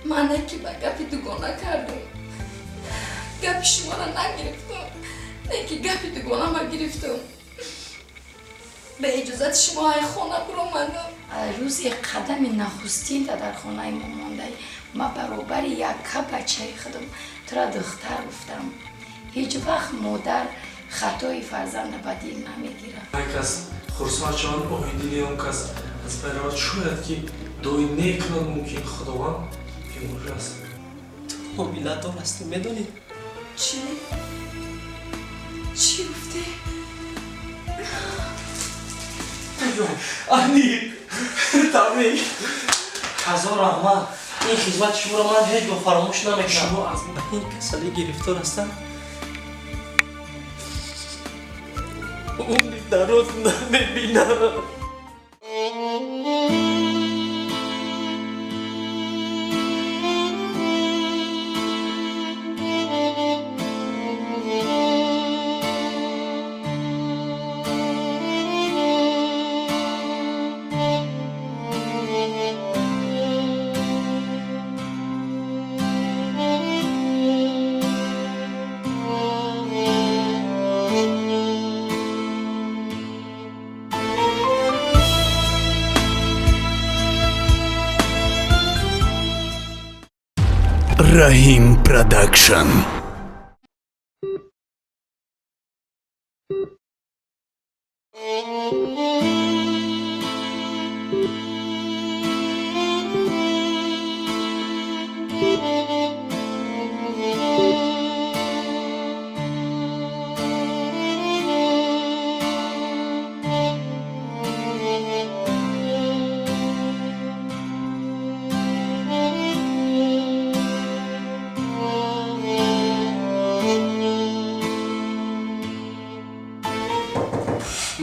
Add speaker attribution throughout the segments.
Speaker 1: Ман ки ба гапи дугона кардам, гапи шуморо нагирифтам, не ки гапи дугонама гирифтам. Ба иҷозати шумо ай хона биромадам.
Speaker 2: Рӯзи қадами нахустинта дар хонаи мо мондаи, ма баробари якка бачаи худам тура духтар гуфтам. Ҳеҷ вақт модар хатои фарзанда ба дил намегирад.
Speaker 3: Ҳар кас хурсанд шавад, оҳи дили он кас аз байн равад. Шояд ки дуои нек кунад, мумкин Худованд беморӣ аст.
Speaker 4: Ту ҳомиладор ҳастӣ, медонӣ?
Speaker 1: Чӣ? Чӣ гуфтӣ?
Speaker 4: Аниқ, табрик, ҳазор раҳмат. Ин хизмати шуморо ман ҳеҷ гоҳ фаромӯш намекунам.
Speaker 3: Шумо аз
Speaker 4: Ба ин касалӣ гирифтор ҳастам, умри дароз намебинам.
Speaker 5: Раҳим Продакшн.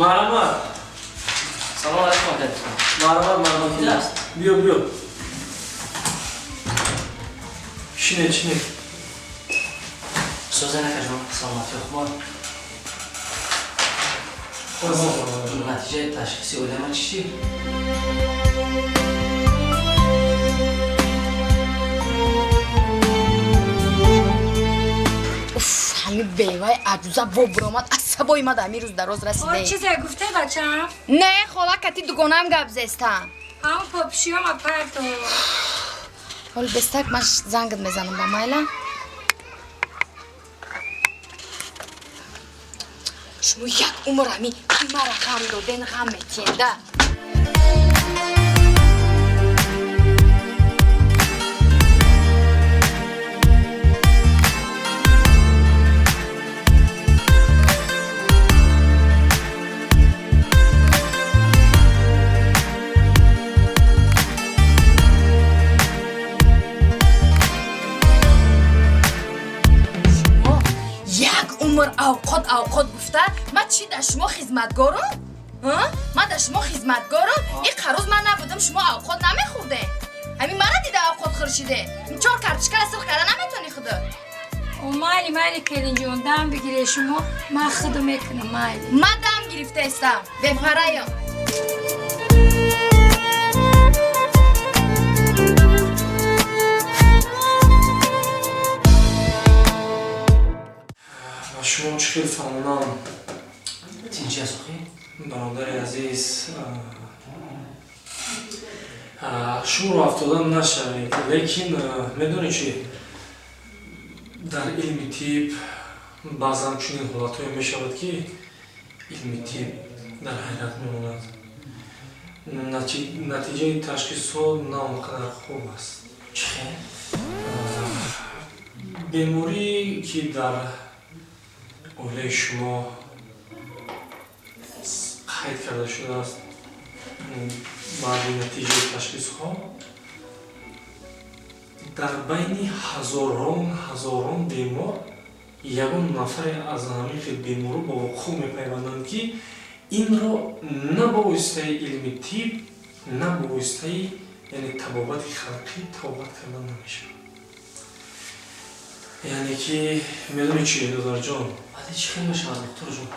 Speaker 3: Марҳамат.
Speaker 4: Салом алайкум, акадисон.
Speaker 3: Марҳамат, марҳамат.
Speaker 4: Кида аст?
Speaker 3: Биё, биё, шинед, шинед.
Speaker 4: Сӯзе накажон, саломатӣ хуб? Натиҷаи ташхиси оилама чӣ шид?
Speaker 1: Уф, ҳамин беваи аҷуза во биромад, асабои ма дар ҳамин рӯз дароз
Speaker 6: Ой,
Speaker 1: расиде.
Speaker 6: чизе гуфте, бачам?
Speaker 1: Не, хола, кати дугонаам гап зестам.
Speaker 6: Ҳамон попшиёма парто.
Speaker 1: Ҳоли бестак ман зангат мезанам ба майла. Шумо як умр ҳами мара ғам доден, ғам метиҳенда. Шумо як умр авқот, авқот гуфта, ман чӣ, дар шумо хизматгорум? Ман дар шумо хизматгорум? Ин қароз ман набудам, шумо авқот намехӯрдем. Ҳамин мара дида авқот хӯршиде. Чор картошкара сирх карда наметонӣ худо.
Speaker 6: О, майли, майли, келинҷон, дам бигире шумо, ман худу мекунам, майли.
Speaker 1: Ман дам гирифтаистам, бепараём.
Speaker 3: Ба шумо чӣ хел фаҳмонам?
Speaker 4: Тинчи аст охи?
Speaker 3: Бародари азиз, шуморо афтода нашавед, лекин медонед чӣ, дар илми тиб баъзан чунин ҳолатҳое мешавад, ки илми тиб дар ҳайрат мемонад. Натиҷаи ташхисҳо на он қадар хуб аст.
Speaker 4: Чӣ хел?
Speaker 3: Беморӣ, ки дар оилаи шумо қайд карда шудааст, баъди натиҷаи ташхисҳо дар байни ҳазорон ҳазорон бемор ягон нафаре аз ҳамин хел беморӣ ба вуқӯъ мепайванданд, ки инро на ба воситаи илми тиб, на ба воситаи, яъне, табобати халқӣ табобат карда намешавад. Яъне ки медонӣ чӣ, додарҷон?
Speaker 4: Баъде чӣ хел мешавад, духтурҷон?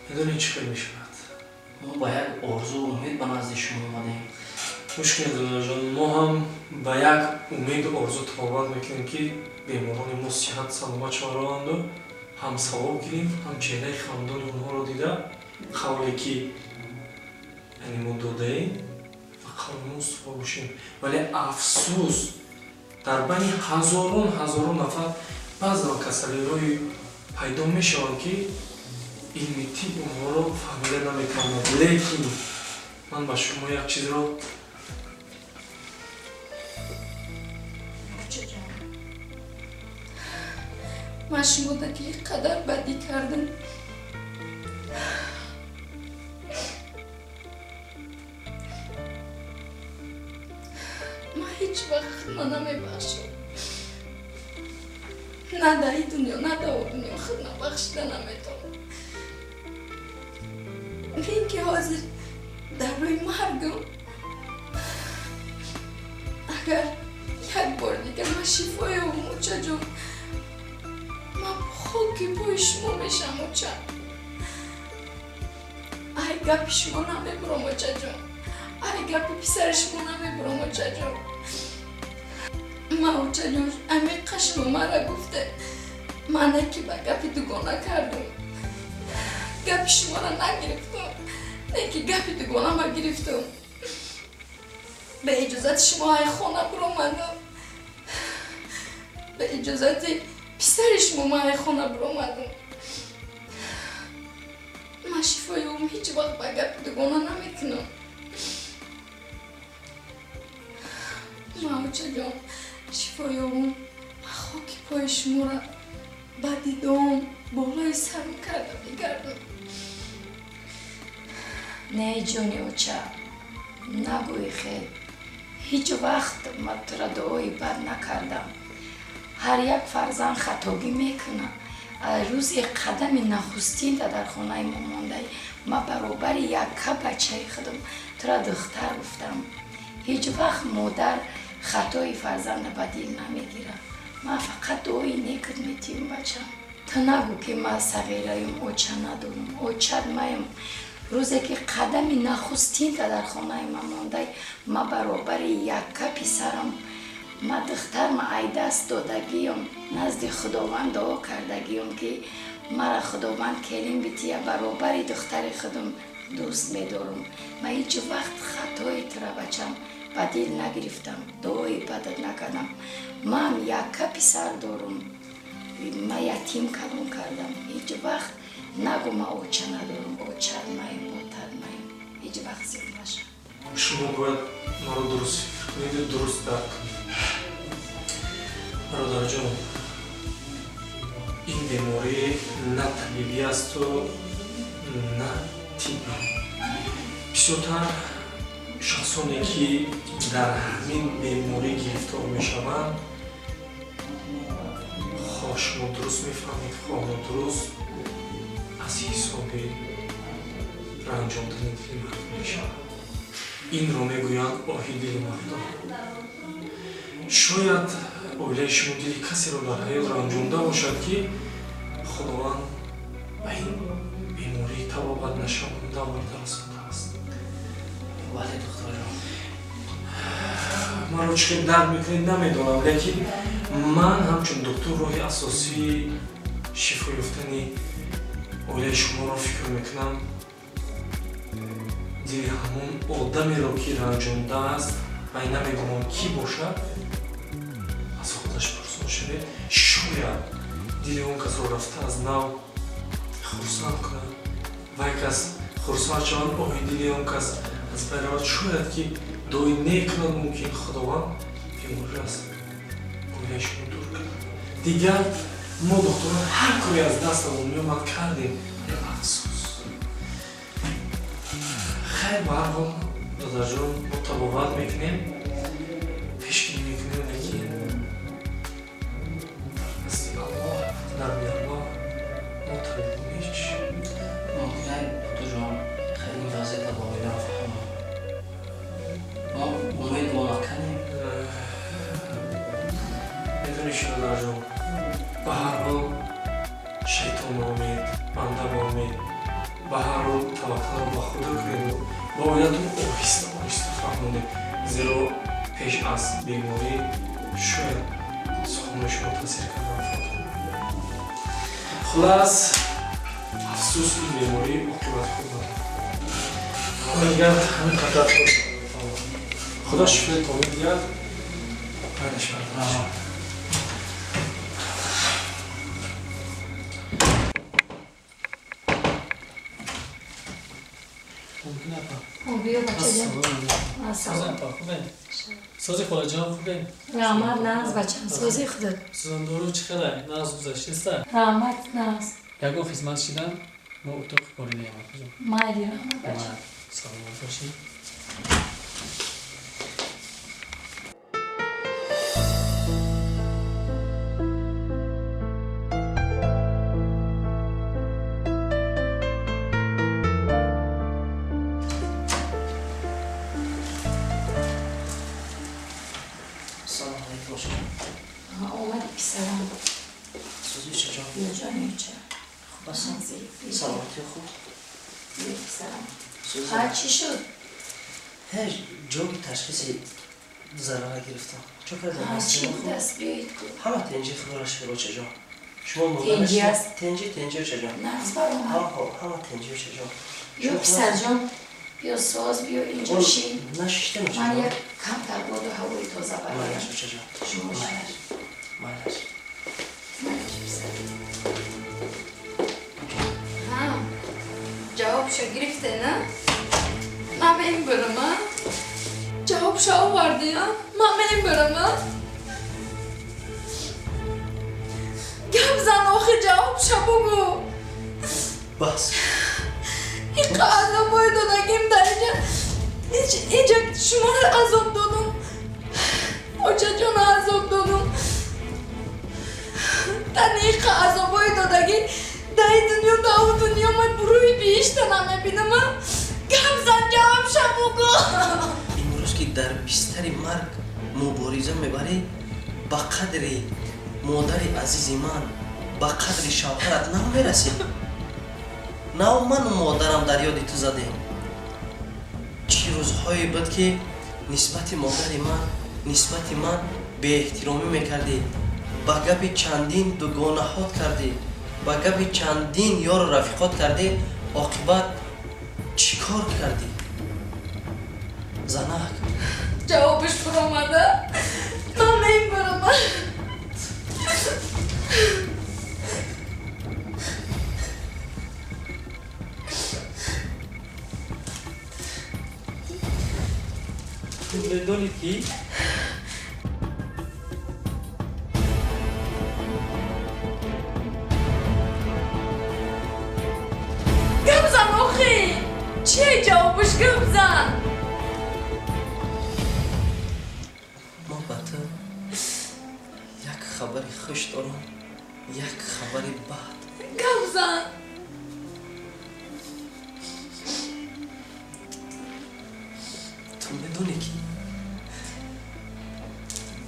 Speaker 3: Медонӣ чӣ хел мешавад?
Speaker 4: Мо ба як орзу умед ба назди шумо омадем.
Speaker 3: Мушкил, додарҷон, мо ҳам ба як умеду орзу табобат мекунем, ки беморони мо сиҳат саломат шаваронанду ҳам савоб гирем, ҳам чеҳраи хандони онҳоро дида, қавле ки яъне мо додаем ва қавли мо устувор бошем. Вале афсӯс, дар байни ҳазорон ҳазорон нафар баъзан касалиҳои пайдо мешаванд, ки илми тиб онҳоро фаҳмида наметавонад. Лекин ман ба шумо як чизро
Speaker 2: Очаҷон, ман шумода ки ин қадар бадӣ кардам, ман ҳеҷ вақт худма намебахшам. На дар ин дунё, на дар о дунё худма бахшида наметавонам. Ин ки ҳозир дар рӯи маргам, агар як бор дигар ман шифо ёбам, очаҷон, ман хоки пои шумо мешам, оча. Ай гапи шумо намебурам, очаҷон, ай гапи писари шумо намебурам, очаҷон. Ман, очаҷон, амиқа шумо мара гуфте, ман не ки ба гапи дугона кардам, гапи шуморо нагирифтам, не ки гапи дугонама гирифтам. Ба иҷозати шумо ай хона биромадам, ба иҷозати писари шумо ман ай хона биромадам. Ман шифо ёбам, ҳеҷ вақт ба гапи дугона намекунам. Ман, очаҷон, шифо ёбам, ман хоки пои шуморо ба дидом болои сарм карда мегардам. Не, ҷони оча, нагӯи хел. Ҳеҷ вақт ман тура дуои бад накардам. Ҳар як фарзанд хатогӣ мекунад. Рӯзи қадами нахустинта дар хонаи мо мондаӣ, ман баробари якка бачаи худам тура духтар гуфтам. Ҳеҷ вақт модар хатои фарзанда ба дил намегирад. Ман фақат дуои некат метиҳам, бачам. Ту нагӯ, ки ман сағираюм, оча надорам. Очат маям. Рӯзе ки қадами нахустинта дар хонаи ман мондай, ман баробари якка писарам, ман духтарма ай даст додагиём, назди Худованд дуо кардагиём, ки мара Худованд келин бития, баробари духтари худам дӯст медорам. Ман ҳеҷ вақт хатои тура, бачам, ба дил нагирифтам, дуои бадат накардам. Ман якка писар дорам, ман ятим калон кардам. Ҳеҷ вақт нагӯ ман оча надорам. Очат маем, отат маем. Ҳеҷ вақт зиқ наша.
Speaker 3: Шумо бояд маро дуруст фикр кунеду дуруст дарк кунед. Бародарҷон, ин беморӣ на табибӣ асту на тиббӣ. Бисёртар шахсоне, ки дар ҳамин беморӣ гирифтор мешаванд, хоҳ шумо дуруст мефаҳмед, хоҳ нодуруст, аз ҳисоби ранҷондани дили мардум мешавад. Инро мегӯянд оҳи дили мардум. Шояд оилаи шумо дили касеро дар ҳаёт ранҷонда бошад, ки Худованд ба ин бемории табобат нашаванда оварда расондааст.
Speaker 4: Бале, духтарҷон.
Speaker 3: Маро чӣ хел дарк мекунед, намедонам, лекин ман ҳамчун доктор роҳи асосии шифо ёфтани оилаи шуморо фикр мекунам: дили ҳамон одамеро, ки ранҷондааст, ва намедонам кӣ бошад, аз худаш пурсон шавед. Шояд дили он касро рафта аз нав хурсанд кунад, вай кас хурсанд шавад, оҳи дили он кас аз байн равад. Шояд ки дуои нек кунад, мумкин Худованд бемориро аз оилаи шумо дур кунад. Дигар мо духтурон ҳар коре аз дастамон меомад, кардем, вале афсӯс. Хайр, ба ҳар ҳол, додарҷон, мо табобат мекунем, пешгирӣ мекунем, лекин дар дасти Аллоҳ, дар рӯи Аллоҳ, мо табибон ҳеҷ.
Speaker 4: Мумкин ай, духтурҷон, хеле ин вазъията ба оила фаҳмам. Мо умед мо накардем.
Speaker 3: Медонӣ чӣ, додарҷон, ба ҳар ҳол шайтон ба умед, банда ба умед. Ба ҳар ҳол таваккалро ба Худо кунеду ба оилатон оҳиста оҳиста фаҳмонед. Зеро пеш аз беморӣ шояд суханои шумо таъсир кардан фот. Хулас, афсӯс, ин беморӣ оқибати хуб надорад. Дигар ҳамин қадар. Худо шифои комил диҳад. Майлаш.
Speaker 4: Мумкин апа?
Speaker 6: Биё, бачаҷон.
Speaker 4: Ассалом. Хубе? Сози холаҷон, хубе?
Speaker 6: Раҳмат, нағз, бачам, сози худат?
Speaker 4: Сӯзандору чӣ хелай? Нағз гузаштеста?
Speaker 6: Раҳмат, нағз.
Speaker 4: Ягон хизмат шидан, мо утоқи коридаем, апаҷон.
Speaker 6: Майли, раҳмат, бачам.
Speaker 4: Саломат бошӣ.
Speaker 7: Салом алейкум, шумо.
Speaker 2: Омади, писарам.
Speaker 7: Сӯзи чаҷон.
Speaker 2: Биёҷон, юча.
Speaker 7: Хуб ҳастам, саломатӣ хуб.
Speaker 2: Биё, писарам. Ҳа, чӣ шуд?
Speaker 7: Ҳеҷ, ҷоби ташхиси зарара гирифтам. Чо кардам?
Speaker 2: Чӣ будаст, биёед ку.
Speaker 7: Ҳама тенҷи, худоро шукр, очаҷон. Шумо
Speaker 2: тенҷи аст?
Speaker 7: Тенҷи, тенҷи, очаҷон.
Speaker 2: Нағз баромад.
Speaker 7: Ҳама тенҷи, очаҷон.
Speaker 2: Биё, писарҷон, биё, соз, биё, инҷо шин.
Speaker 7: Нашиштем.
Speaker 2: Ман як камтар боду ҳавои тоза бароям.
Speaker 7: Майлаш, очаҷон.
Speaker 2: Шумо.
Speaker 7: Майлаш, майлаш.
Speaker 2: Майлаш, писар.
Speaker 1: Ҳа, ҷавобшо гирифте, на? Ман мебарам, а? Ҷавобшо оварди, а? Ман мебарам, а? Гап зан, охир ҷавобшо бугӯ.
Speaker 7: Бас.
Speaker 1: Инқа азобҳои додагим дар инҷа, инҷа шуморо азоб додум, очаҷонро азоб додум. Тани инқа азобҳои додагӣ дар ин дунё, дар он дунё ман бурӯи биҳишта намебинам, а? Гап зан, ҷавобша бугӯ.
Speaker 7: Имрӯз ки дар бистари марг мубориза мебарӣ, ба қадри модари азизи ман, ба қадри шавҳарат намерасӣ. Нав ману модарам дар ёди ту задем. Чӣ рӯзҳое буд, ки нисбати модари ман, нисбати ман беэҳтиромӣ мекардӣ, ба гапи чандин дугонаҳот кардӣ, ба гапи чандин ёру рафиқот кардӣ. Оқибат чӣ кор кардӣ, занак?
Speaker 1: Ҷавобиш буромада, ман мебарам.
Speaker 4: Ту медонӣ, ки
Speaker 1: Гап зан, охи, чие ҷавобиш? Гап зан.
Speaker 7: Мо ба ту як хабари хуш дорам, як хабари бад.
Speaker 1: Гап зан.
Speaker 7: Ту медонӣ, ки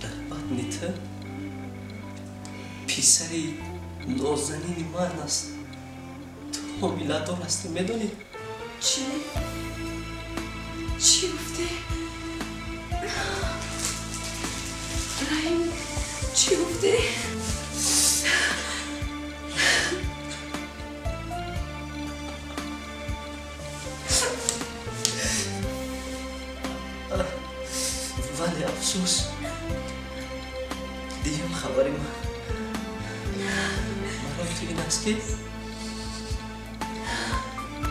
Speaker 7: дар батни ту писари нозанини ман аст. Ту ҳомиладор ҳастӣ, медонӣ?
Speaker 1: Чӣ? Чӣ гуфтӣ, Раҳим? Чӣ гуфтӣ?
Speaker 7: Вале афсӯс, дуюм хабари ман барои ту ин аст, ки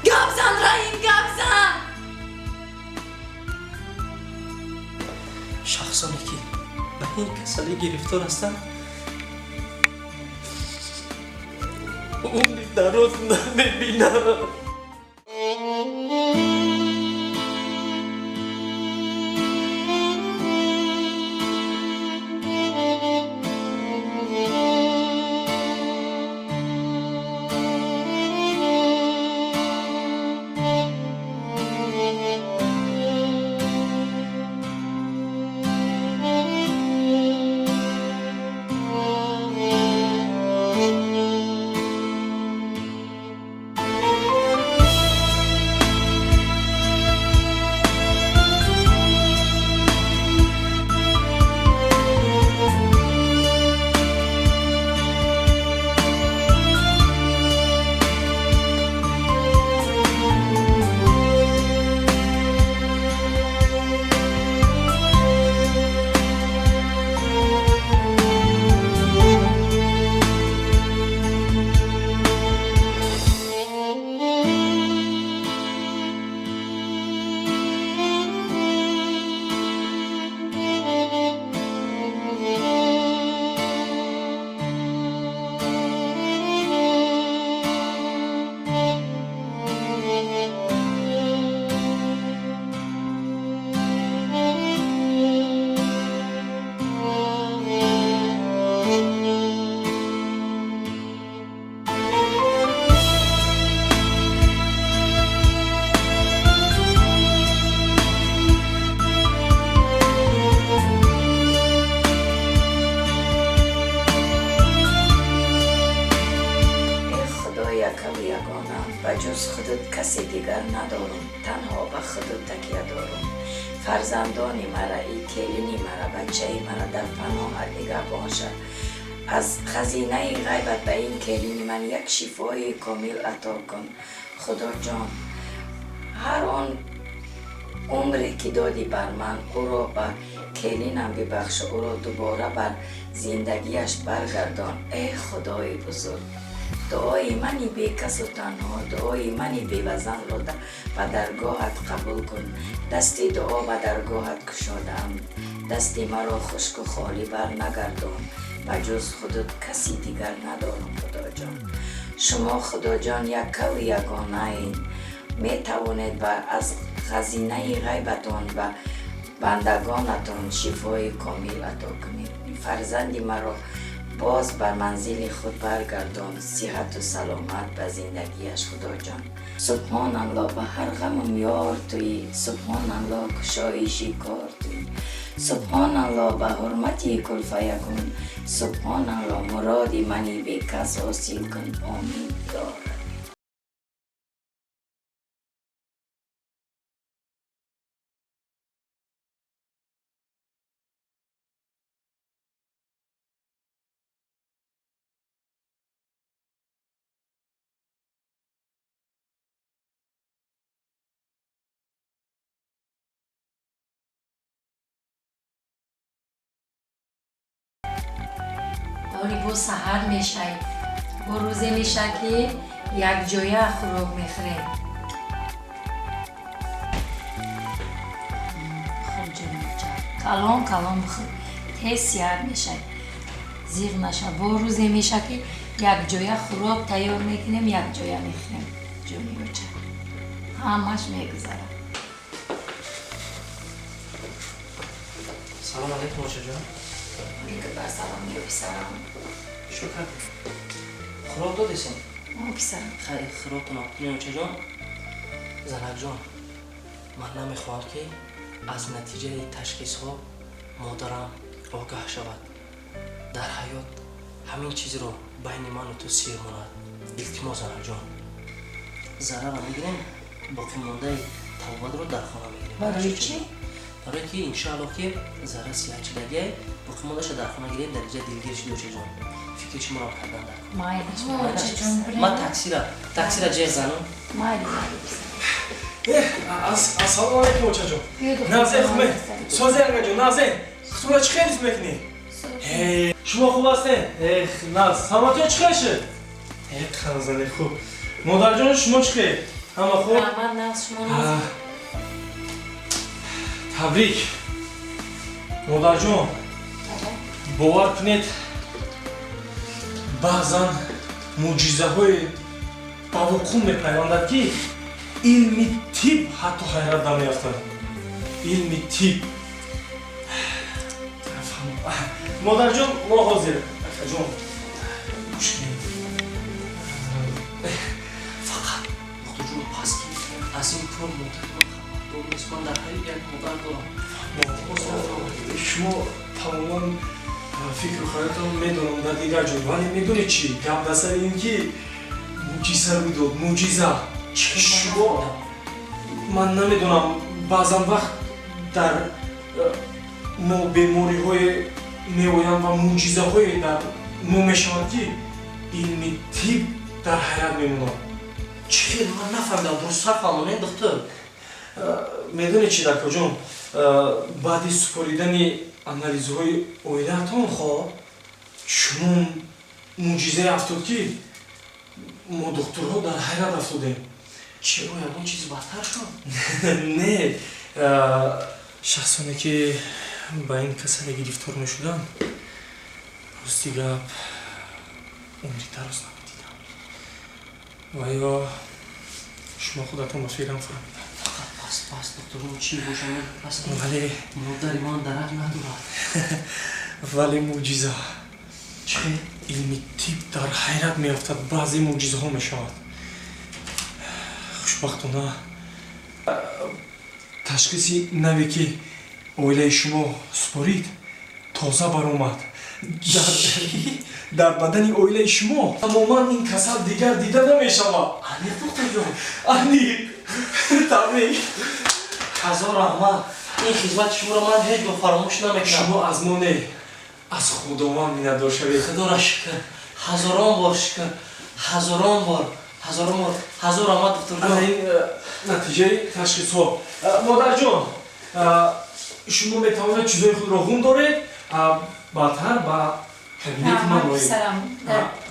Speaker 1: Гап зан, Раҳим, гап зан.
Speaker 7: Шахсоне ки ба ин касалӣ гирифтор ҳастанд, умри дароз намебинанд.
Speaker 2: Ба ҷуз худат касе дигар надорам, танҳо ба худат такя дорам. Фарзандони мара, и келини мара, бачаи мара дар паноҳат нигаҳбон шав. Аз хазинаи ғайбат ба ин келини ман як шифои комил ато кун. Худоҷон, ҳар он умре ки додӣ бар ман, ӯро ба келинам бибахш, ӯро дубора бар зиндагиаш баргардон. Э Худои бузург, дуои мани бекасу танҳо, дуои мани бевазанро ба даргоҳат қабул кун. Дасти дуо ба даргоҳат кушодаам, дасти маро хушку холӣ бар нагардон. Ба ҷуз худат каси дигар надорам. Худоҷон, шумо, Худоҷон, яккаву ягонаед, метавонед аз хазинаи ғайбатон ба бандагонатон шифои комил ато кунед. Фарзанди маро боз бар манзили худ баргардон, сиҳату саломат ба зиндагиаш. Худоҷон, субҳоналло, ба ҳар ғамум ёр туӣ, субҳоналло, кушоиши кор туӣ, субҳоналло, ба ҳурмати кулфаякун, субҳоналло, муроди мани бекас ҳосил кун. Омин, ё Рабби.
Speaker 6: Оли, бо саҳар мешай, бо рӯзе меша, ки якҷоя хӯрок мехӯрем. Хӯр, ҷоноча, калон калон бихӯр, тез сиҳат мешай, зиғ наша. Бо рӯзе меша, ки якҷоя хӯрок тайёр мекунем, якҷоя мехӯрем. Ҷониёча, ҳамаш мегузарад.
Speaker 4: Салом алейкум, очаҷон.
Speaker 2: Алейкум ассалом, ё писарам.
Speaker 4: Шо кардед? Хӯрок додесен?
Speaker 2: О, писарам.
Speaker 4: Хайр, хӯрокатон не, очаҷон. Занакҷон, ман намехоҳам, ки аз натиҷаи ташхисҳо модарам огаҳ шавад. Дар ҳаёт ҳамин чизро байни ману ту сир монад. Илтимос, занакҷон, зарарро мегирем, боқимондаи табобатро дар хона мегирем.
Speaker 2: Барои чӣ?
Speaker 4: Барое ки, иншаалло, ки зарра сиҳатшидагиай, боқимондаша дар хона гирем. Дар иҷа дилгир шиди, очаҷон. Фикри шуморо кардан дар кор.
Speaker 2: Майлаш.
Speaker 4: Ман таксира ҷеғ занам.
Speaker 2: Майли, майли, писарам.
Speaker 3: Ассалому алайкум, очаҷон. Назе, хубе? Созе, ангаҷон, назе. Хутура чӣ хел ҳис мекунӣ? Шумо хуб ҳастед? Эх, наз, саломатиё чӣ хел шуд? Э, қанзани хуб. Модарҷон, шумо чӣ хел? Ҳама хуб?
Speaker 6: Раҳмат, нағз, шумо нағз?
Speaker 3: Табрик. Модарҷон, бовар кунед, баъзан мӯъҷизаҳое ба вуқӯъ мепайвандад, ки илми тиб ҳатто ҳайрат намеафтад. Илми тиб. Модарҷон, мо ҳозир. Акаҷон, гӯш кунед.
Speaker 4: Фақат, духтурҷон, пас ки аз ин кор модари ман хабардор нест. Ман дар ҳаёт як модар дорам.
Speaker 3: Шумо тамоман фикру хаёлатон, медонам, дар дигар ҷой, вале медонед чӣ гап дар сари ин ки мӯъҷиза рӯй дод, мӯъҷиза. Шумо, ман намедонам, баъзан вақт дар мо бемориҳое меоянд ва мӯъҷизаҳое дар мо мешаванд, ки илми тиб дар ҳайрат мемонад.
Speaker 4: Чӣ хел? Ман нафаҳмидам, дурусттар фаҳмонед, духтур.
Speaker 3: Медонед чӣ, дакоҷон, баъди супоридани анализҳои оилаатон чунон мӯъҷизае афтод, ки мо духтурҳо дар ҳайрат афтодем.
Speaker 4: Чиро, ягон чизи бадтар шуд?
Speaker 3: Не, шахсоне ки ба ин касале гирифтор мешуданд, рости гап, умри дароз намедиданд. Ва ё шумо худатон ба фикрам фаҳмиданд.
Speaker 4: Фақат пас, пас, духтурҷон, чӣ бошам, пас
Speaker 3: вале
Speaker 4: модари ман дарак надорад.
Speaker 3: Вале мӯъҷиза.
Speaker 4: Чӣ?
Speaker 3: Илми тиб дар ҳайрат меафтад, баъзе мӯъҷизаҳо мешавад. Хушбахтона, ташхиси наве, ки оилаи шумо супорид, тоза баромад. Дар бадани оилаи шумо тамоман ин касал дигар дида намешавад.
Speaker 4: Аниқ, духтарҷон?
Speaker 3: Аниқ, табрик.
Speaker 4: Ҳазор раҳмат, ин хизмати шуморо ман ҳеҷ гоҳ фаромӯш намекунам.
Speaker 3: Шумо аз мо не, аз Худованд миннатдор шавед.
Speaker 4: Худоро шукр, ҳазорон бор шукр, ҳазорон бор, ҳазорон бор, ҳазор раҳмат, духтурҷон.
Speaker 3: Ана ин натиҷаи ташхисҳо. Модарҷон, шумо метавонед чизои худро ғум доред, баъдтар ба кабинети ман оед.
Speaker 6: Писарам,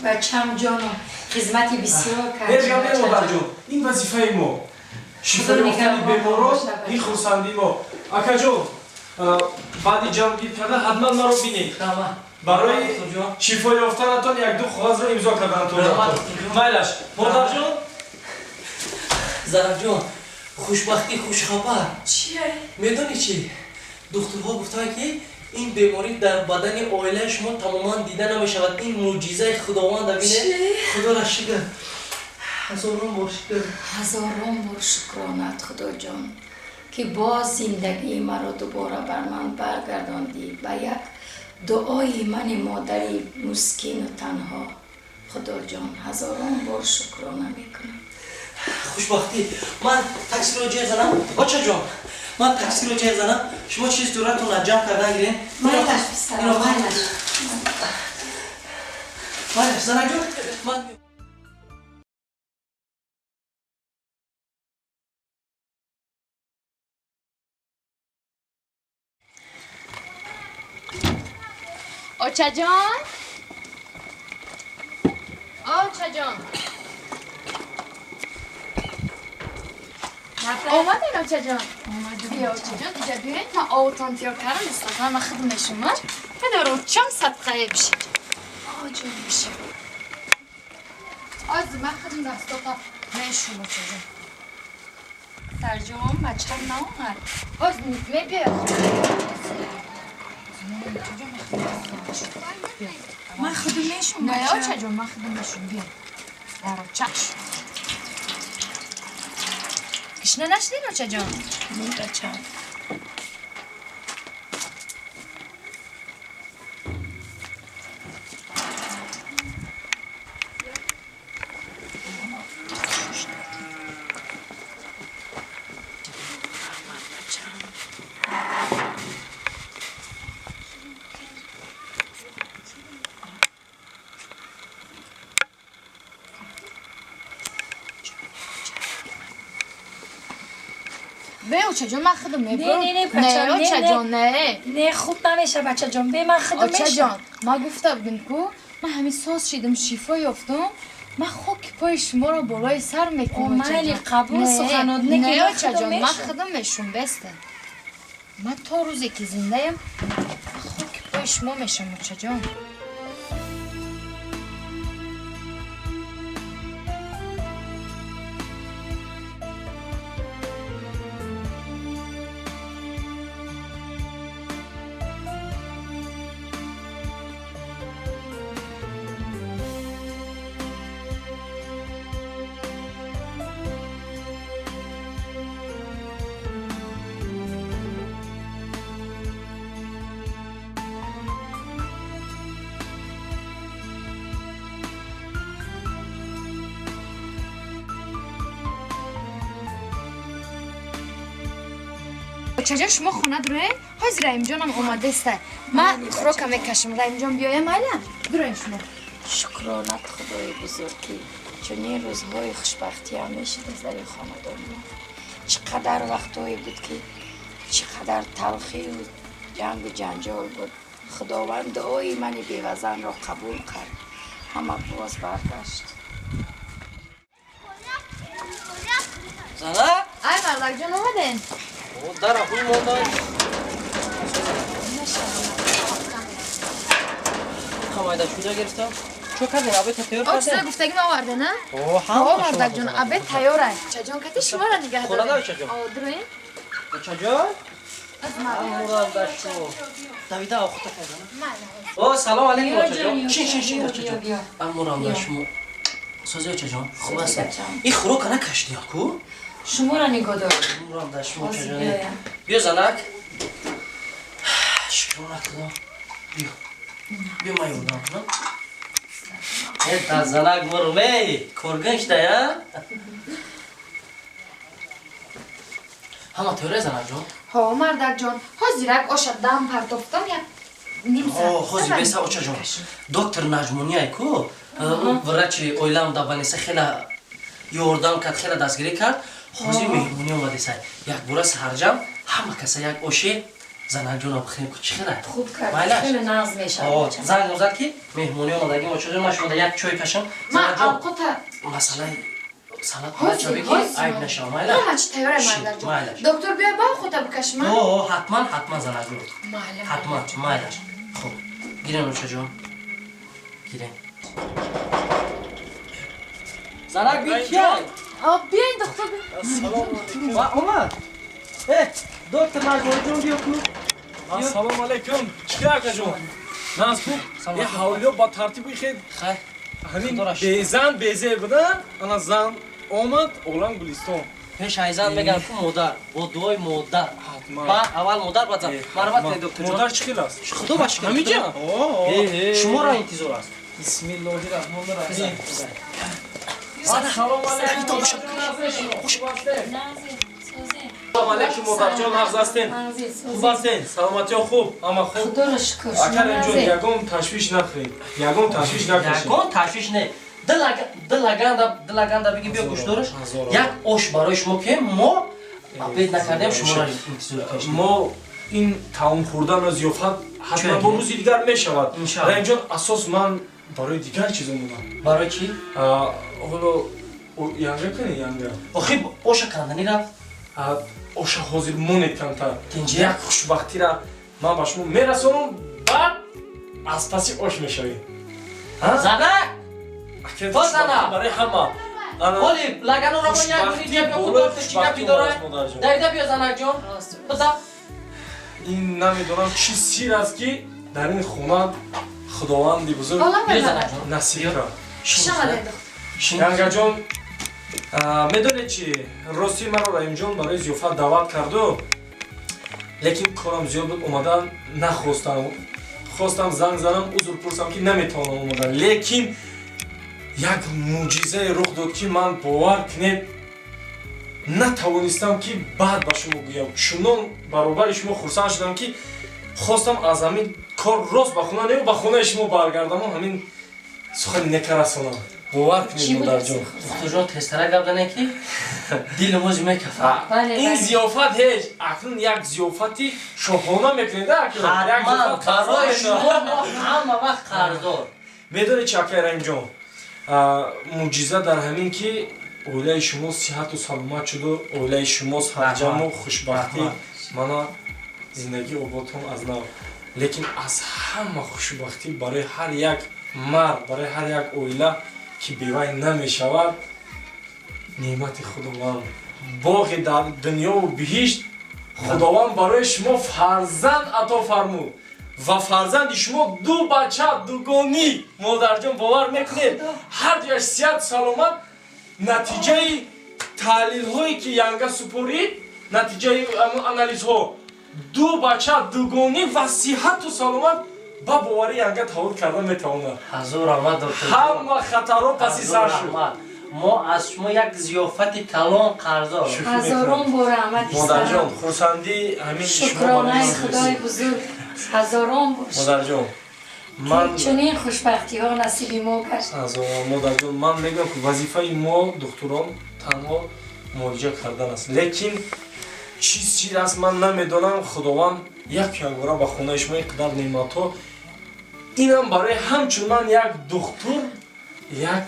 Speaker 6: бачам, ҷоном, хизмати бисёр кард.
Speaker 3: Ҳеҷ гап не, модарҷон, ин вазифаи мо, шифо ёфтани беморон, ин хурсандии мо. Акаҷон, баъди ҷамъгир карда ҳатман маро бинед. Барои шифо ёфтанатон якду коғазро имзо карданатон. Майлаш, модарҷон.
Speaker 4: Зарафҷон, хушбахтӣ, хушхабар.
Speaker 2: Чия?
Speaker 4: Медонӣ чӣ? Духтурҳо гуфтанд, ки ин беморӣ дар бадани оилаи шумо тамоман дида намешавад. Ин мӯъҷизаи Худованда, бинед. Худоро шукр, ҳазорон бор шукр.
Speaker 2: Ҳазорон бор шукронат, Худоҷон, ки боз зиндагии маро дубора бар ман баргардондӣ ба як дуои мани модари мускину танҳо. Худоҷон, ҳазорон бор шукрона мекунам.
Speaker 4: Хушбахтӣ, ман таксиро ҷеғ занам. Очаҷон, ман таксиро ҷеғ занам, шумо чиз дуратонро ҷамъ кардан гирен.
Speaker 2: Майлаш, писарам, майлаш.
Speaker 4: Майлаш, занаҷон, ман.
Speaker 1: Очаҷон, очаҷон, омаден, очаҷон? Биё, очаҷон, иҷа биёед, ман овутон тиёр кардам, истакан ман хидм мешумам. Падар, очам, садқае бишед, оҷон, бишед. Ози ман хидм дастота мешум, очаҷон.
Speaker 2: Сарҷон, бачам наомад?
Speaker 1: Оз мебиёд.
Speaker 2: Ман худум мешум.
Speaker 1: Не, очаҷон, ман худум мешум, биё. Дарочаш. Гишна нашудин, очаҷон?
Speaker 2: Не, бачам.
Speaker 1: Бе, очаҷон, ман худум мебурам.
Speaker 6: Не, не, бачам,
Speaker 1: не, очаҷон, не.
Speaker 6: Не, хуб намеша, бачаҷон, бе, ман худум мешам.
Speaker 1: Очаҷон, ман гуфта будам ку, ман ҳамин соз шидам, шифо ёфтум, ман хоки пои шуморо болои сар мекунам.
Speaker 6: Майли, қабул суханот, не.
Speaker 1: Не, очаҷон, ман худум мешум, бесте. Ман то рӯзе ки зиндаям, хоки пои шумо мешам, очаҷон. Очаҷон, шумо хона дуроед, ҳозир Раимҷонам омадеста, ман хӯрока мекашам, Раимҷон биёя. Майла, дуроед шумо.
Speaker 2: Шукронат Худои бузург, ки чунин рӯзҳои хушбахтиам мешидааст дар ин хонадони мо. Чӣ қадар вақтҳое буд, ки чӣ қадар талхию ҷангу ҷанҷол буд. Худованд дуои мани бевазанро қабул кард, ҳама боз баргашт.
Speaker 4: Зана.
Speaker 1: Ай, мардакҷон, омаден?
Speaker 4: Дар ҳуй мондан. Қамайда шуда гирифтам. Чо кардем, абета тайёр
Speaker 1: кардем?
Speaker 4: Чиза
Speaker 1: гуфтагим оварде, на? О, мардакҷон, абет тайёр ай. Чаҷон, кати шуморо нигаҳ дорем.
Speaker 4: Хонада, очаҷон.
Speaker 1: О, дуроем.
Speaker 4: Очаҷон? Давида охта кардам. О, салом алейкум, очаҷон. Шин, шин, шин, очаҷон. Амурам да шумо. Сози, очаҷон, хуб аст. Ин хӯрока накашди ку?
Speaker 6: Шуморо нигоҳ дор.
Speaker 4: Амурам да шумо, очаҷон. Биё, занак. Шукронат Худо. Биё. Биё, ман ёрдам кунам. Э, дазанак мурғ, эй, корган шуда, я? Ҳама тӯре, занакҷон?
Speaker 1: Ҳо, мардакҷон, ҳозирак оша дам партофтам, як ним соат.
Speaker 4: Ҳозир беса, очаҷон. Доктор Наҷмуниай ку, врачи оилам да Ванеса хела ёрдам кард, хела дастгирӣ кард. Ҳозир меҳмонӣ омадесай. Якбора сарҷам ҳама каса як оши занакҷона бихӯрем ку, чӣ хела?
Speaker 6: Хуб кард, хеле нағз мешавад.
Speaker 4: Занг зад ки меҳмонӣ омадагим, очаҷон, ман шумода як чой кашам.
Speaker 1: Ман авқота
Speaker 4: масалаи салат чобе ки айб нашава, майлаш?
Speaker 1: Ҳама чи тайёра, мардакҷон. Доктор биёй, ба авқота бикашма?
Speaker 4: О, ҳатман, ҳатман, занакҷон. Ҳатман, майлаш. Хуб, гирем, очаҷон. Гирем. Занак би кия?
Speaker 1: Биёин, доктор.
Speaker 4: Ва омад. Э, доктор Наҷмониҷон, биё ку.
Speaker 3: Ассалому алайкум. Чӣ хел, акаҷон? Наз хуб? Е, ҳавлиё ба тартиби хел.
Speaker 4: Хай.
Speaker 3: Ҳамин безан безеб будан, ана зан омад, олам гулистон.
Speaker 4: Пеш айзан мегам ку модар, бо дуои модар. Ба аввал модар, баъд зан. Марҳамат кунед, доктор ҷон.
Speaker 3: Модар чӣ хел аст?
Speaker 4: Худо ба шукр.
Speaker 3: Ҳамиҷа?
Speaker 4: Шуморо интизор аст.
Speaker 3: Бисмиллоҳи раҳмони раҳим. Ассалому алайкум. Салом алайкум, модарҷон, нағз ҳастен? Хуб ҳастен? Саломатиё хуб? Ҳама хуб?
Speaker 6: Худоро шукр.
Speaker 3: Ака Раҳимҷон, ягон ташвиш нахӯред. Ягон ташвиш накашед.
Speaker 4: Ягон ташвиш не. Дил аганда биги, биё гӯшдораш. Як ош барои шумо ки мо обед накардем, шуморо интизор кашидем.
Speaker 3: Мо ин таом хӯрдану зиёфат ҳатман бо рӯзи дигар мешавад. Раҳимҷон, асос ман барои дигар чиз омадам.
Speaker 4: Барои чӣ?
Speaker 3: Ҳоло янга кунед, янга.
Speaker 4: Охи оша канданӣ рафт.
Speaker 3: Оша ҳозир монед камтар. Як хушбахтира ман ба шумо мерасонам, баъд аз паси ош мешавед.
Speaker 4: Занак! То зана!
Speaker 3: Барои ҳама.
Speaker 4: Оли, лагануро мо як гури биё ку, доктор чӣ гапи дорад? Давида биё, занакҷон. Биза.
Speaker 3: Ин намедонам чӣ сир аст, ки дар ин хона худованди бузург насиб кард. Янгаҷон, медонед чи, рости маро Раҳимҷон барои зиёфат даъват карду, лекин корам зиёд буд, омадан нахостам. Хостам занг занам, узр пурсам, ки наметавонам омадан, лекин як мӯъҷизае рух дод, ки ман, бовар кунед, натавонистам, ки баъд ба шумо гӯям. Чунон баробари шумо хурсанд шудам, ки хостам аз ҳамин кор рост ба хона не, ба хонаи шумо баргардаму ҳамин сухани нека расонам. Бовар кунед, модарҷон.
Speaker 4: Духтурҷон, тезтара гап занед, ки дили мо мекафад.
Speaker 3: Ин зиёфат ҳеҷ, акнун як зиёфати шоҳона мекунед.
Speaker 4: Ҳатман, барои шумо мо ҳама вақт қарздор.
Speaker 3: Медонед чи, акай Раҳимҷон, мӯъҷиза дар ҳамин, ки оилаи шумо сиҳату саломат шуду оилаи шумо сарҷаму хушбахтӣ, мана зиндагӣ ободтон аз нав. Лекин аз ҳама хушбахтӣ барои ҳар як мард, барои ҳар як оила, ки бевай намешавад, неъмати Худованд, боғи дар дунёву биҳишт, Худованд барои шумо фарзанд ато фармуд ва фарзанди шумо ду бача дугонӣ. Модарҷон, бовар мекунед, ҳар дуяш сиҳату саломат. Натиҷаи таҳлилҳое, ки янга супорид, натиҷаи анализҳо, ду бача дугонӣ ва сиҳату саломат, ба боварӣ янга таваллуд карда метавонад.
Speaker 4: Ҳазор раҳмат, доктор.
Speaker 3: Ҳама хатарҳо паси сар шуд.
Speaker 4: Мо аз шумо як зиёфати калон қарздор.
Speaker 6: Ҳазорон бор раҳмат.
Speaker 3: Модарҷон, хурсандӣ ҳамин.
Speaker 6: Шукронаи Худои бузург ҳазорон бор.
Speaker 3: Модарҷон, ман
Speaker 6: чунин хушбахтиҳо насиби мо гашт.
Speaker 3: Модарҷон, ман мегӯям, ки вазифаи мо духтурон танҳо муолиҷа кардан аст, лекин чӣ сир аст, ман намедонам, Худованд як ягора ба хонаи шумо ин қадар неъматҳо, инам барои ҳамчун ман як духтур як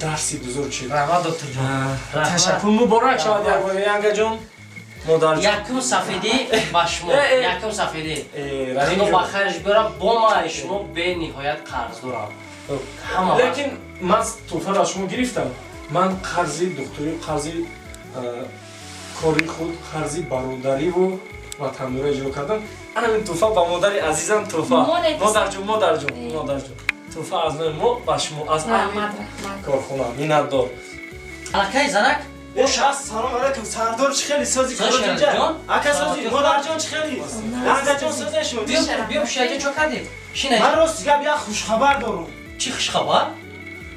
Speaker 3: дарси бузург шуд.
Speaker 4: Раҳмат, докторҷон.
Speaker 3: Ташаккур, муборак шавад як бор, янгаҷон, модарҷон.
Speaker 4: Якум сафедӣ ба шумо, якум сафедӣ. Худо ба хайраш биёра, бо ман шумо бениҳоят қарз дорам.
Speaker 3: Лекин ман тӯҳфаро аз шумо гирифтам. Ман қарзи духтурӣ, қарзи кори худ, қарзи бародариву ватандорӣ иҷро кардам. Ана ин тӯҳфа ба модари азизам, тӯҳфа. Модарҷон, модарҷон, модарҷон, тӯҳфа аз номи мо ба шумо, аз аҳли корхона. Миннатдор.
Speaker 4: Аллакай занак.
Speaker 8: Ош, ассалому алайкум, сардор, чӣ хели сози?
Speaker 4: Шералиҷон?
Speaker 8: Ака, сози, модарҷон, чӣ хели? Лангаҷон, созе шуд?
Speaker 4: Биё, пушайҷа, чо кардем? Шинай.
Speaker 8: Ман рост гап, як хушхабар дорум.
Speaker 4: Чӣ хушхабар?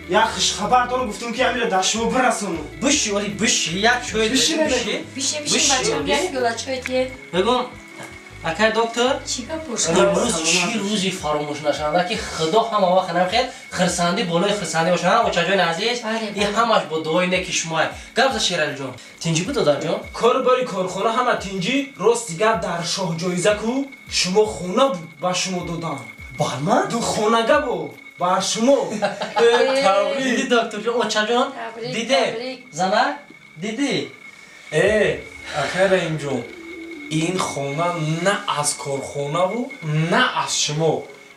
Speaker 8: Як хушхабар дорум, гуфтум ки амира дар шумо бирасонум.
Speaker 4: Биши, оли биши, як чой.
Speaker 8: Биши.
Speaker 4: Биши.
Speaker 6: Бишин, бишин, бачам, як пиёла чой тиед.
Speaker 4: Мегӯм, акай доктор,
Speaker 6: Чӣ гап боша?
Speaker 4: Имрӯз чӣ рӯзи фаромӯшнашаванда, ки Худо ҳама вақт намехоҳад хирсандӣ болои хирсандӣ бошад, очаҷони азиз.
Speaker 6: Бале,
Speaker 4: ин
Speaker 6: бале.
Speaker 4: ҳамаш бо дуои неки шумоа. Гап за, Шералиҷон, тинҷӣ буд, додарҷон?
Speaker 8: Кору бори корхона ҳама тинҷӣ. Рости гап, дар шоҳҷоиза ку шумо хона ба шумо додам.
Speaker 4: Бар ман?
Speaker 8: Ду хонага бо бар шумо.
Speaker 4: Диди, докторҷон, очаҷон?
Speaker 6: Табрик,
Speaker 4: диде.
Speaker 6: Табрик.
Speaker 4: Занак, дидӣ?
Speaker 3: Э, акай Раҳимҷон, ин хона на аз корхонаву на аз шумо,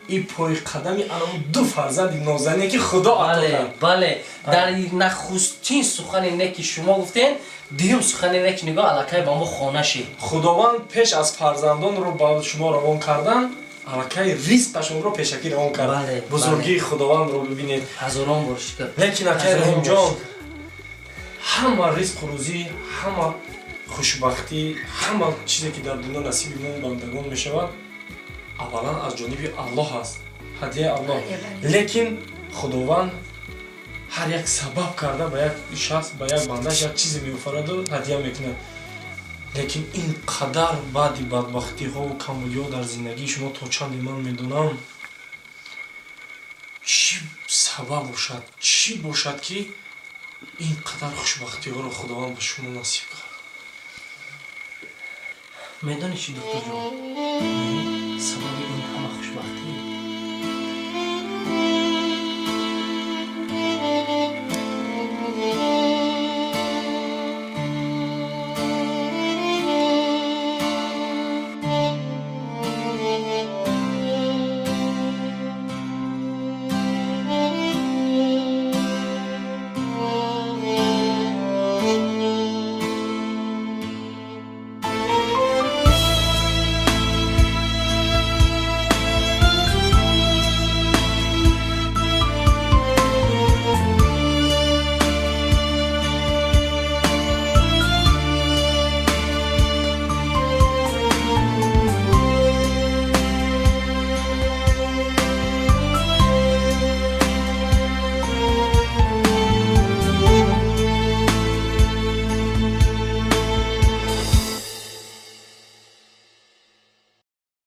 Speaker 3: и пойқадами анаву ду фарзанди нозане, ки Худо ато
Speaker 4: Бале.
Speaker 3: кард.
Speaker 4: Бале, дар нахустин сухани неки шумо гуфтем, дуюм сухани неки нигоҳ аллакай ба мо хона шид.
Speaker 3: Худованд пеш аз фарзандонро ба шумо равон кардан, аллакай ризқашонро пешакӣ равон кард.
Speaker 4: Бале.
Speaker 3: Бузургии Худовандро бибинед.
Speaker 4: Ҳазорон бор шукр.
Speaker 3: Лекин, акай
Speaker 4: Ҳазорон бор
Speaker 3: Раҳимҷон,
Speaker 4: шукр.
Speaker 3: ҳама ризқу рӯзӣ, ҳама хушбахтӣ, ҳама чизе, ки дар дунё насиби мо бандагон мешавад, аввалан аз ҷониби Аллоҳ аст, ҳадияи Аллоҳ.
Speaker 6: Бале, бале.
Speaker 3: Лекин Худованд ҳар як сабаб карда ба як шахс, ба як бандаш як чизе меофараду ҳадия мекунад. Лекин ин қадар баъди бадбахтиҳову камбудиҳо дар зиндагии шумо, то чанде ман медонам, чӣ сабаб бошад, чӣ бошад, ки ин қадар хушбахтиҳоро Худованд ба шумо насиб кард?
Speaker 4: Медонӣ чӣ, докторҷон, сабаби ин ҳама хушбахтӣ?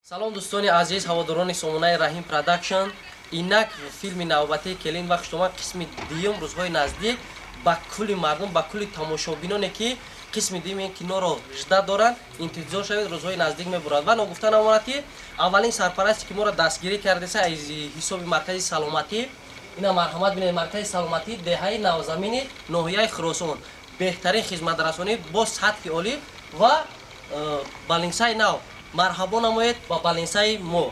Speaker 4: Салом, дӯстони азиз, ҳаводорони сомонаи Раҳим Продакшн. Инак, филми навбатии «Келин ва хуштомад» қисми дуюм рӯзҳои наздик ба кулли мардум, ба кулли тамошобиноне, ки қисми дуюми ин киноро жда доранд, интизор шавед, рӯзҳои наздик мебурад. Ва ногуфта намонад, ки аввалин сарпарасте, ки моро дастгирӣ кардеса, аз ҳисоби маркази саломатӣ. Ина, марҳамат, бинед, маркази саломатӣ деҳаи Навзамини ноҳияи Хуросон, беҳтарин хизматрасонӣ бо сатҳи олӣ ва балинсаи нав. Марҳабо намоед ба балинсаи мо.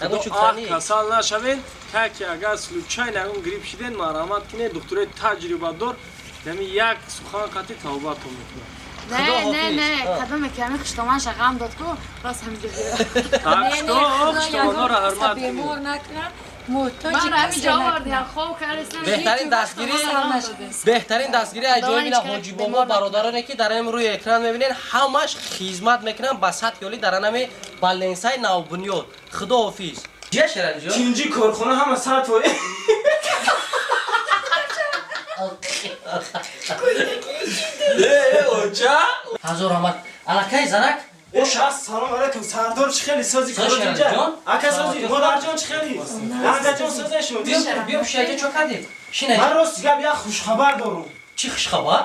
Speaker 4: Ягон чӣ гуфтанӣ?
Speaker 3: Касал нашавед. Ки агар случайно ягон грипп шиден, марҳамат кинед, духтурои таҷрибадор ями як сухан қатъи тавбатон мекунад.
Speaker 1: Не,
Speaker 4: Худо
Speaker 1: не,
Speaker 4: ҳофиз.
Speaker 1: не, кадоме ки ҳамин хуштоманша ғам дод ку, рост ҳаминҷо.
Speaker 6: Не, не,
Speaker 3: Худо
Speaker 6: Худо ягон
Speaker 3: хуштомонро
Speaker 6: каса
Speaker 3: ҳурмат кунед.
Speaker 6: бемор накунад, муҳтоҷи
Speaker 1: Ман ҳамин
Speaker 6: касе
Speaker 1: ҷо
Speaker 6: накунад.
Speaker 1: овардиам, хоб кардастам.
Speaker 4: Беҳтарин дастгирӣ, беҳтарин дастгирӣ аз ҷониби
Speaker 1: Худованд
Speaker 4: ҳоҷи
Speaker 1: ҳеҷ
Speaker 4: бобо.
Speaker 1: бемор.
Speaker 4: Бародароне, ки дар ин рӯи экран мебинед, ҳамаш хизмат мекунанд ба сатҳи олӣ дар анами баленсаи навбунёд. Худо ҳофиз. Ҷия, Шералиҷон?
Speaker 8: Тинҷи, корхона ҳама 100%.
Speaker 3: Э, оча.
Speaker 4: Ҳазор раҳмат, аллакай, занак.
Speaker 8: Ош, ассалому алайкум, сардор, чӣ хели сози?
Speaker 4: Шералиҷон?
Speaker 8: Ака, сози, модарҷон, чӣ хели? Лангаҷон, созе шуд?
Speaker 4: Биё, пушайҷа, чо кардем? Шинай.
Speaker 8: Ман рост гап, як хушхабар дорум.
Speaker 4: Чӣ хушхабар?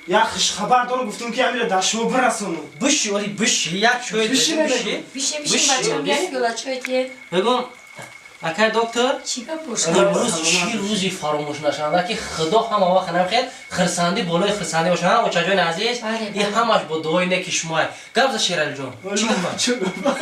Speaker 8: Як хушхабар дорум, гуфтум ки амира дар шумо бирасонум.
Speaker 4: Биши, оли биши, як чой.
Speaker 8: Биши.
Speaker 4: Биши.
Speaker 6: Бишин, бишин, бачам, як пиёла чой тиед.
Speaker 4: Мегӯм, акай доктор,
Speaker 6: Чӣ гап боша?
Speaker 4: имрӯз чӣ рӯзи фаромӯшнашаванда, ки Худо ҳама вақт намехоҳад хирсандӣ болои хирсандӣ бошад, очаҷони азиз.
Speaker 6: Бале,
Speaker 4: ин
Speaker 6: бале.
Speaker 4: ҳамаш бо дуои неки шумоа. Гап за, Шералиҷон, чӣ гуфтан?